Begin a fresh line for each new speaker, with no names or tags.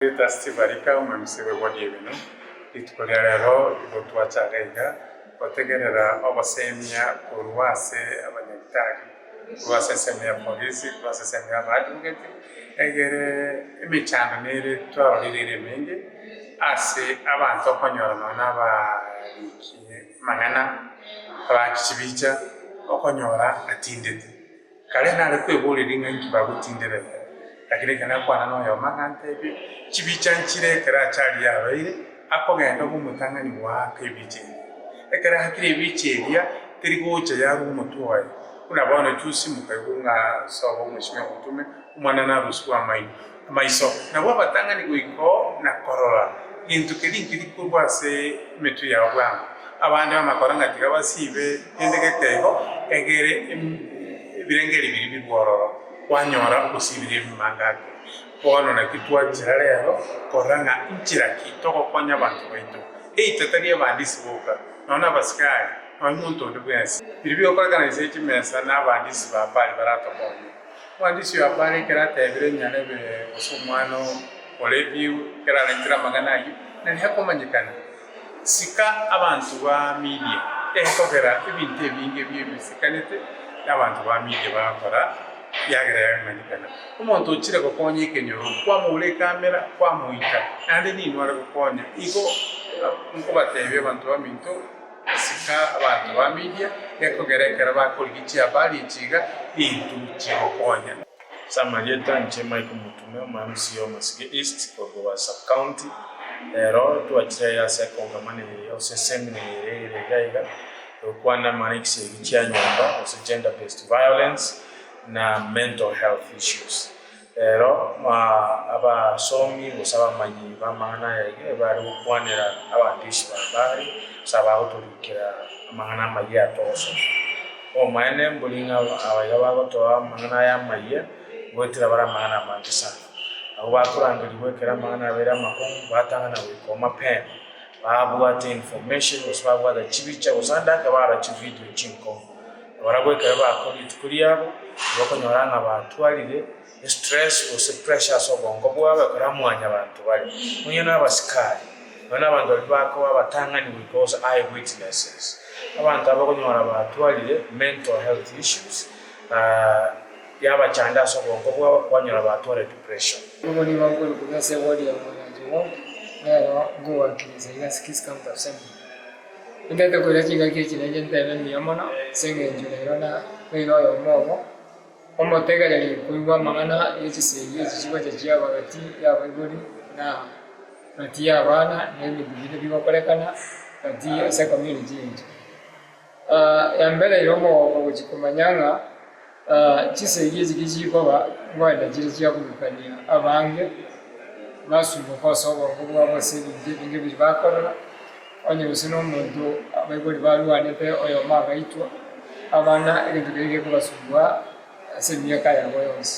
Rita Steve Arika, omwemisi bw'ewodi y'Ebino, Rituko ria rero igo twacha iga iga gotegerera ogosemia korwa ase abanyagitari, korwa ase ensemo ya polisi, korwa ase ensemo ya abaadvocate, egere emechando nere twarorire ere emenge ase abanto okonyora nonya na abariki amang'ana, abaaki chibicha, okonyora atindete. Kare nare kweboreria ng'a inki bagotinderera, lakini ekero nakwana noyomo agantebia, Chibicha nchire ekero achari yabeire, akogenda obe omotang'ani goaka ebicha eria. Ekero aakire ebicha eria, teri gocha yarwa omotwe oye. Buna bono juzi mokaigwa ng'a sobo omosimi omotume, omwana narusigwe amaino, amaiso. Nabwo abatang'ani goika oo na korora gento keria nkeri korwa ase emetwe yabo bwango. Abande bamakora ng'a tiga basibe kende geke igo, egere ebirengererio biria birwe ororo, kwanyora ogosibire ebimanga ake. Bono naki twachera rero korora ng'a inchera ki togokonya abanto baito. Eitwe tari abandisi boka, nonya na abasigari, nonya omonto onde bwensi. Biria bigokorekana inse ye chimesa na abandisi ba Baali baratokonye. Omwandisi oyo Baali ekero atebire nyarebe gose omwana orebiwe, ekero arentire amang'ana ayio, nari akomanyekana. Sika abanto ba media ekogera ebinto ebinge biebisikanete na abanto ba media bagokora yagera yamanyekana. Omonto ochire gokonya ekenyoro kwamoura ekamera kwamoita naende ninwe are gokonya. Igo nkobatebia abanto baminto sika abanto ba media ekogera ekero bakorigia chihabari echi iga nintu chigokonya.
Ase amarieta inche Michael Mutume, omo MC o Masige East korwa Sub County. Rero twachire iga ase ekongamano eye gose eseminar eye ere iga iga egokwana amang'ana ya chisegi chia nyomba gose gender based violence na mental health issues. Rero abasomi gose abamanyi b'amang'ana aya iga ebare gokwanera abandishi ba habari gose abagotorikera amang'ana amayia aya togosoma. Obomaene mbori ng'a abaiga bagotoa amang'ana aya amayia, goetera bare amang'ana amange sana. Abwo bakorangerigwa ekero amang'ana abeire amakong'u, batang'ana goika oo mapema, babwate information gose babwata chibicha gose ande ake barora chividio chinkong'u. Na barabwo ekero bakora rituko riabo, nibakonyora ng'a batwarire estress gose pressure ase obongo bwabo ekero mwanyabanto bare. Nonya na abasikari, nonya na abanto baria bakoba abatang'ani goika gose eye witnesses, abanto aba okonyora batwarire mental health issues yabachanda ase obongo bwabo kwanyora batwarire depression.
Nigo nigo nkorokwa ase eward ya Mwanyachi Ward, nero nkowakilisha iga ase Kisii County Assembly. Nintagete koira chingaki echi nainche ntebe mbuya mono ase eng'encho rero nabeire oyomo obo. Omotegereri koigwa amang'ana ye chisegi echi chigocha chiaba gati y'abaibori na gati y'abana na ebinto binde bigokorekana gati ase ecommunity yaito. Yambereire omogoko gochia komanya ng'a chisegi echi gichikoba ngoenda chire chiaburukania abange, basumboka ase obongo bwabo ase ebinto ebinge biria bakorora. Onye gose nomonto abaibori barwanete oyomo agaitwa, abana egento keria gekobasumbua ase emiaka yabo yonsi.